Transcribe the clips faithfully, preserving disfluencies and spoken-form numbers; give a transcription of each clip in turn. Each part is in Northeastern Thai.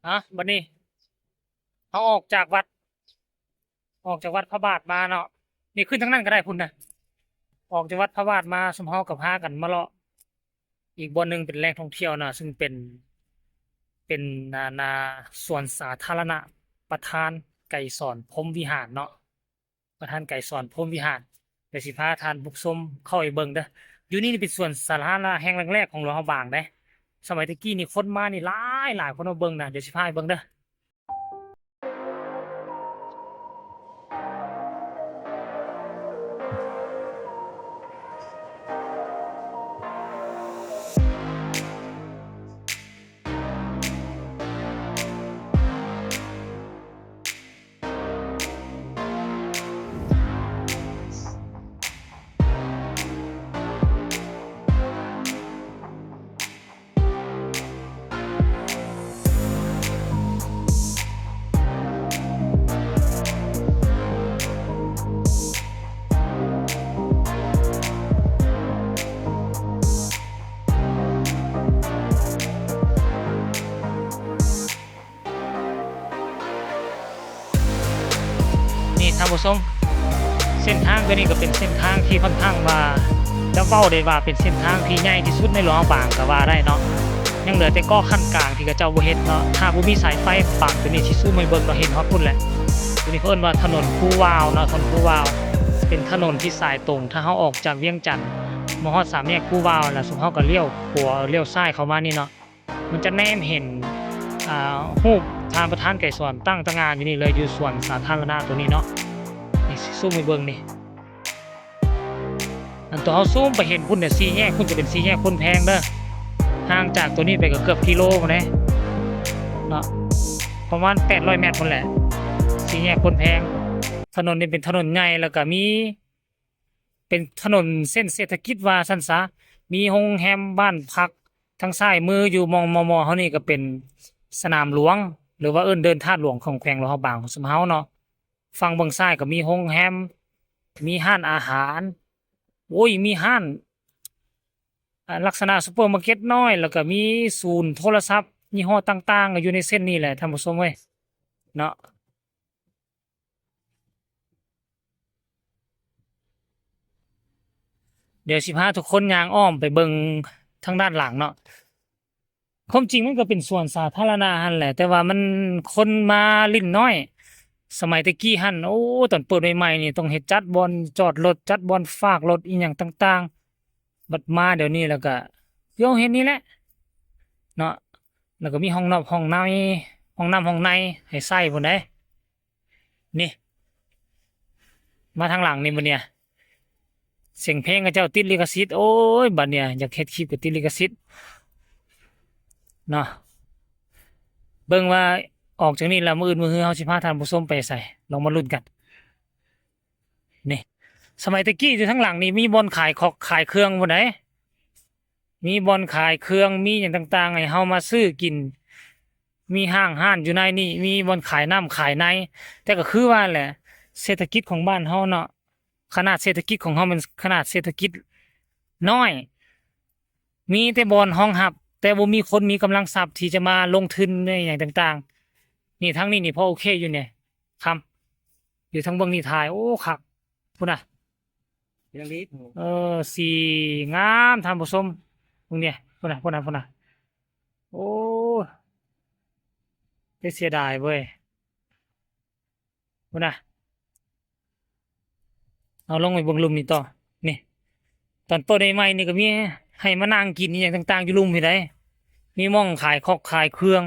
อ่ะ บัดนี้ เฮาออกจากวัด ออกจากวัดพระบาทมาเนาะ นี่ขึ้นทางนั้นก็ได้พุ้นนะ ออกจากวัดพระบาทมา ซุมเฮาก็พากันมาเลาะ อีกบ่อนหนึ่งเป็นแหล่งท่องเที่ยวนะ ซึ่งเป็น เป็น นา นา สวนสาธารณะ ประธานไกรสอนพรหมวิหารเนาะ ประธานไกรสอนพรหมวิหาร เดี๋ยวสิพาท่านผู้ชมเข้าไปเบิ่งเด้อ อยู่นี่นี่เป็นสวนสาธารณะแห่งแรกๆของหลวงพระบางเด้ สมัยตะกี้นี่คนมานี่หลายหลายคนมาเบิ่งนะ เดี๋ยวสิพาไปเบิ่งเด้อ นี่ท่านผู้ชม เส้นทางตัวนี้ก็เป็นเส้นทางที่ค่อนข้างว่า จะเว้าได้ว่าเป็นเส้นทางที่ใหญ่ที่สุดในหลวงพระบางก็ว่าได้เนาะ ยังเหลือแต่เกาะขั้นกลางที่เขาเจ้าบ่เฮ็ดเนาะ ถ้าบ่มีสายไฟบางตัวนี้สิซูมให้เบิ่งก็เห็นฮอดพุ้นแหละ ตัวนี้เขาเอิ้นว่าถนนภูวาวเนาะ ถนนภูวาว เป็นถนนที่สายตรง ถ้าเฮาออกจากเวียงจันทน์มาฮอดสามแยกภูวาวแล้ว ซุมเฮาก็เลี้ยวขวาเลี้ยวซ้ายเข้ามานี่เนาะ มันจะแนมเห็น อ่า รูปท่านประธานไกรสอนตั้งตางานอยู่นี่เลย อยู่สวนสาธารณะตัวนี้เนาะ นี่ซูมให้เบิ่งนี่ อันตัวเฮาซูมไปเห็นพุ้นเนี่ย สี่แยกพุ้นจะเป็นสี่แยกโพนแพงเด้อ ห่างจากตัวนี้ไปก็เกือบกิโลพุ้นเด้เนาะ ประมาณแปดร้อยเมตรพุ้นแหละ สี่แยกโพนแพง ถนนนี่เป็นถนนใหญ่ แล้วก็มี เป็นถนนเส้นเศรษฐกิจว่าซั่นซะ มีโรงแรม บ้านพัก ทางซ้ายมืออยู่หม่องมอมอเฮานี่ก็เป็นสนามหลวง หรือว่าเอิ้นเดินธาตุหลวงของแขวงหลวงพระบางของซุมเฮาเนาะ ฝั่งเบื้องซ้ายก็มีโรงแรม มีร้านอาหาร โอ้ย มีร้าน อ่า ลักษณะซูเปอร์มาร์เก็ตน้อย แล้วก็มีศูนย์โทรศัพท์ยี่ห้อต่างๆ ก็อยู่ในเส้นนี้แหละท่านผู้ชมเว้ย เนาะ เดี๋ยวสิพาทุกคนย่างอ้อมไปเบิ่งทางด้านหลังเนาะ ความจริงมันก็เป็นสวนสาธารณะหั่นแหละ แต่ว่ามันคนมาเล่นน้อย สมัยแต่กี้หั่น โอ้ ตอนเปิดใหม่ๆนี่ต้องเฮ็ดจัดบ่อนจอดรถ จัดบ่อนฝากรถอีหยังต่างๆ บัดมาเดี๋ยวนี้แล้วก็ เดี๋ยวเห็นนี่แหละ เนาะ แล้วก็มีห้องนอกห้องใน ห้องน้ำห้องในให้ใช้พุ้นเด้ นี่ มาทางหลังนี่บัดเนี่ย เสียงเพลงเขาเจ้าติดลิขสิทธิ์ โอ้ย บัดเนี่ย อยากเฮ็ดคลิปก็ติดลิขสิทธิ์ เนาะ เบิ่งว่าออกจากนี่แล้วมื้ออื่นมื้อฮือเฮาสิพาท่านผู้ชมไปไส ลองมาลุ้นกัน นี่ สมัยแต่กี้อยู่ทางหลังนี่มีบ่อนขายคอกขายเครื่องพุ้นเด้ มีบ่อนขายเครื่อง มีหยังต่างๆ ให้เฮามาซื้อกิน มีห้างร้านอยู่ในนี่ มีบ่อนขายน้ำขายใน แต่ก็คือว่าแหละ เศรษฐกิจของบ้านเฮาเนาะ ขนาดเศรษฐกิจของเฮามันขนาดเศรษฐกิจน้อย มีแต่บ่อนรองรับ แต่บ่มีคนมีกำลังทรัพย์ที่จะมาลงทุนในหยังต่างๆ นี่ทางนี้นี่พอโอเคอยู่เนี่ย ครับ อยู่ทางเบื้องนี้ถ่าย โอ้ คัก พุ้นน่ะ เรื่องนี้ เออ สีงามท่านผู้ชม เบิ่งเนี่ย พุ้นน่ะ พุ้นน่ะ พุ้นน่ะ โอ้ แต่เสียดายเว้ย พุ้นน่ะ เอาลงไปเบิ่งลุ่มนี่ต่อ นี่ ตอนเปิดใหม่ๆนี่ก็มีให้มานั่งกินอีหยังต่างๆ อยู่ลุ่มพี้เด้ มีหม่องขายคอกขายเครื่อง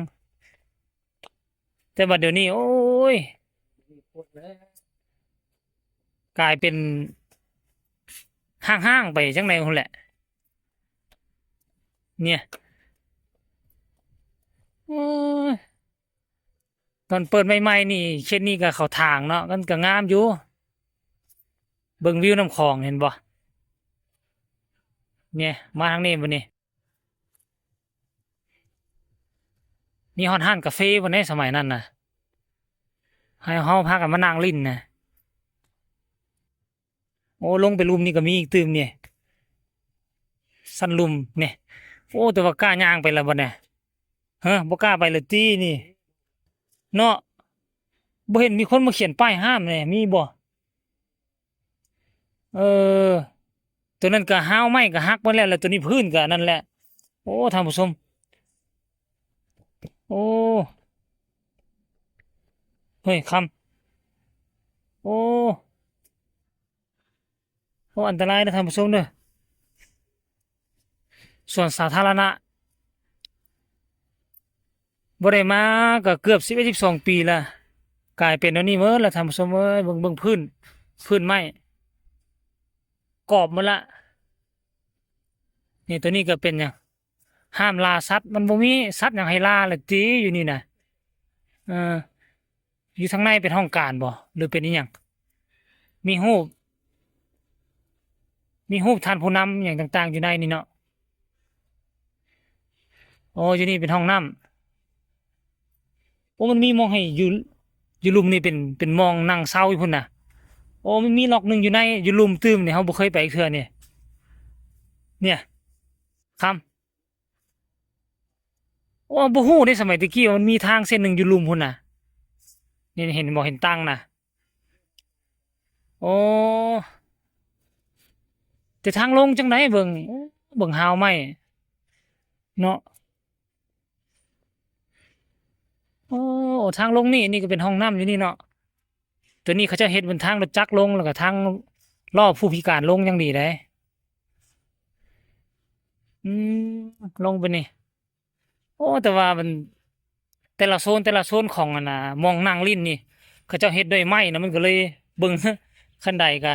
แต่บัดเดี๋ยวนี้ โอ้ย กลายเป็นห้างๆ ไปจังใดพุ้นแหละ เนี่ย โอ้ย ตอนเปิดใหม่ๆนี่ เขตนี้ก็เข้าทางเนาะ มันก็งามอยู่ เบิ่งวิวนำคลองเห็นบ่ เนี่ย มาทางนี้บัดนี้ มีฮอดร้านกาแฟพุ้นเด้ สมัยนั้นน่ะ ให้เฮาพากันมานั่งเล่นน่ะ โอ้ ลงไปลุ่มนี่ก็มีอีกตื่มเนี่ย ชั้นลุ่มเนี่ย โอ้ แต่ว่ากล้าย่างไปแล้วบัดเนี่ย ฮะ บ่กล้าไปเลยตินี่ เนาะ บ่เห็นมีคนมาเขียนป้ายห้ามเลย มีบ่ เออ ตัวนั้นก็ฮ้าวไม้ก็หักหมดแล้ว แล้วตัวนี้พื้นก็นั่นแหละ โอ้ ท่านผู้ชม โอ้ เฮ้ย คำ โอ้ โอ้ อันตรายนะท่านผู้ชมเด้อ สวนสาธารณะ บ่ได้มาก็เกือบสิบเอ็ด สิบสอง ปีละ กลายเป็นอันนี้หมดละท่านผู้ชมเอ้ย เบิ่ง เบิ่งพื้น พื้นไม้ กรอบหมดละ นี่ตัวนี้ก็เป็นหยัง ห้ามล่าสัตว์ มันบ่มีสัตว์หยังให้ล่าละติ อยู่นี่นะ เออ อยู่ทางในเป็นห้องการบ่ หรือเป็นอิหยัง มีรูป มีรูปท่านผู้นำหยังต่างๆ อยู่ในนี่เนาะ โอ้ อยู่นี่เป็นห้องน้ำ โอ้ มันมีหม่องให้อยู่ อยู่ลุ่มนี่เป็น เป็นหม่องนั่งเซาอยู่พุ้นน่ะ โอ้ มันมีล็อกหนึ่งอยู่ใน อยู่ลุ่มตื่มนี่ เฮาบ่เคยไปเทื่อนี่ เนี่ย คำ โอ้ บ่ฮู้เด้ สมัยตะกี้มันมีทางเส้นหนึ่งอยู่ลุ่มพุ้นน่ะ นี่เห็นบ่ เห็นตังน่ะ โอ้ แต่ทางลงจั่งใดเบิ่งนี่ เบิ่งฮาวไม้เนาะ โอ้ ทางลงนี่ นี่ก็เป็นห้องน้ำอยู่นี่เนาะ ตัวนี้เขาเจ้าเฮ็ดเป็นทางรถจักรลง แล้วก็ทางรอผู้พิการลงอย่างดีเด้ อืม ลงไปนี่ โอ้ แต่ว่ามัน แต่ละโซน แต่ละโซนของอันน่ะ หม่องนั่งเล่นนี่ เขาเจ้าเฮ็ดด้วยไม้นะ มันก็เลยเบิ่ง คันไดก็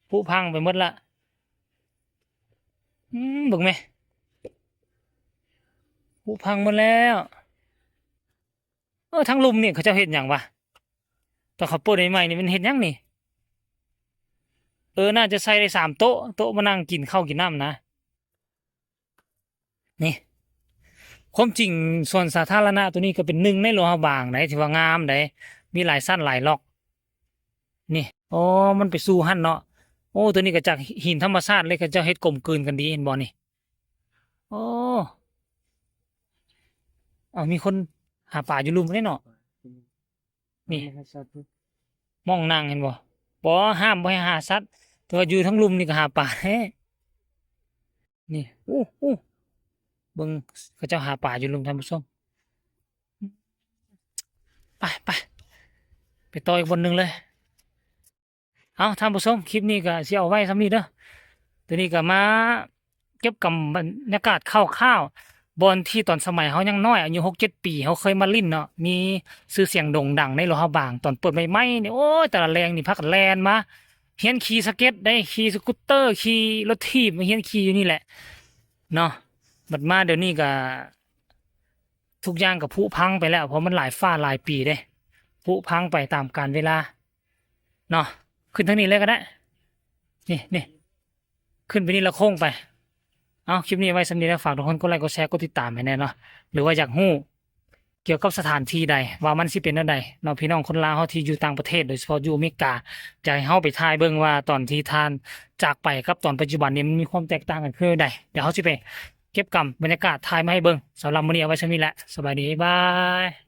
ผุพังไปหมดละ อืม เบิ่งแหม ผุพังหมดแล้ว เออ ทางลุ่มนี่เขาเจ้าเฮ็ดหยังวะ ตอนเขาเปิดใหม่ๆนี่มันเฮ็ดหยังนี่ เออ น่าจะใส่ได้สามโต๊ะ โต๊ะมานั่งกินข้าวกินน้ำนะ นี่ ความจริงสวนสาธารณะตัวนี้ก็เป็นหนึ่งในหลวงพระบางได ที่ว่างามได มีหลายชั้นหลายล็อก นี่ อ๋อ มันไปสู่หั่นเนาะ โอ้ ตัวนี้ก็จากหินธรรมชาติเลย เขาเจ้าเฮ็ดกลมกลืนกันดี เห็นบ่นี่ โอ้ เอา มีคนหาปลาอยู่ลุ่มนี่เนาะ นี่ หม่องนั่งเห็นบ่ บ่ ห้ามบ่ให้หาสัตว์ แต่ว่าอยู่ทั้งลุ่มนี่ก็หาปลาแท้ นี่ อู้ อู้ เบิ่ง เขาเจ้าหาปลาอยู่ลุ่ม ท่านผู้ชม ไป ไป ไปต่ออีกบอนหนึ่งเลย เอา ท่านผู้ชม คลิปนี้ก็สิเอาไว้ส่ำนี้เด้อ ตัวนี้ก็มาเก็บกับบรรยากาศคร่าวๆ บ่อนที่ตอนสมัยเฮายังน้อย อายุหกเจ็ดปี เฮาเคยมาเล่นเนาะ มีชื่อเสียงโด่งดังในหลวงพระบาง ตอนเปิดใหม่ๆนี่ โอ้ย แต่ละแลงนี่พากันแล่นมา เฮียนขี่สเก็ตได้ ขี่สกูตเตอร์ ขี่รถถีบ มาเฮียนขี่อยู่นี่แหละ เนาะ บัดมาเดี๋ยวนี้ก็ ทุกอย่างก็ผุพังไปแล้ว เพราะมันหลายฟ้าหลายปีเด้ ผุพังไปตามกาลเวลา เนาะ ขึ้นทางนี้เลยก็ได้ นี่ นี่ ขึ้นไปนี่แล้วโค้งไป เอา คลิปนี้ไว้ส่ำนี้นะ ฝากทุกคนกดไลค์ กดแชร์ กดติดตามให้แน่เนาะ หรือว่าอยากฮู้เกี่ยวกับสถานที่ใด ว่ามันสิเป็นแนวใดเนาะ พี่น้องคนลาวเฮาที่อยู่ต่างประเทศ โดยเฉพาะอยู่อเมริกา อยากให้เฮาไปถ่ายเบิ่งว่าตอนที่ท่านจากไปกับตอนปัจจุบันนี้มันมีความแตกต่างกันคือใด เดี๋ยวเฮาสิไปเก็บกำบรรยากาศถ่ายมาให้เบิ่ง สำหรับมื้อนี้เอาไว้ส่ำนี้แหละ สบายดี บ๊ายบาย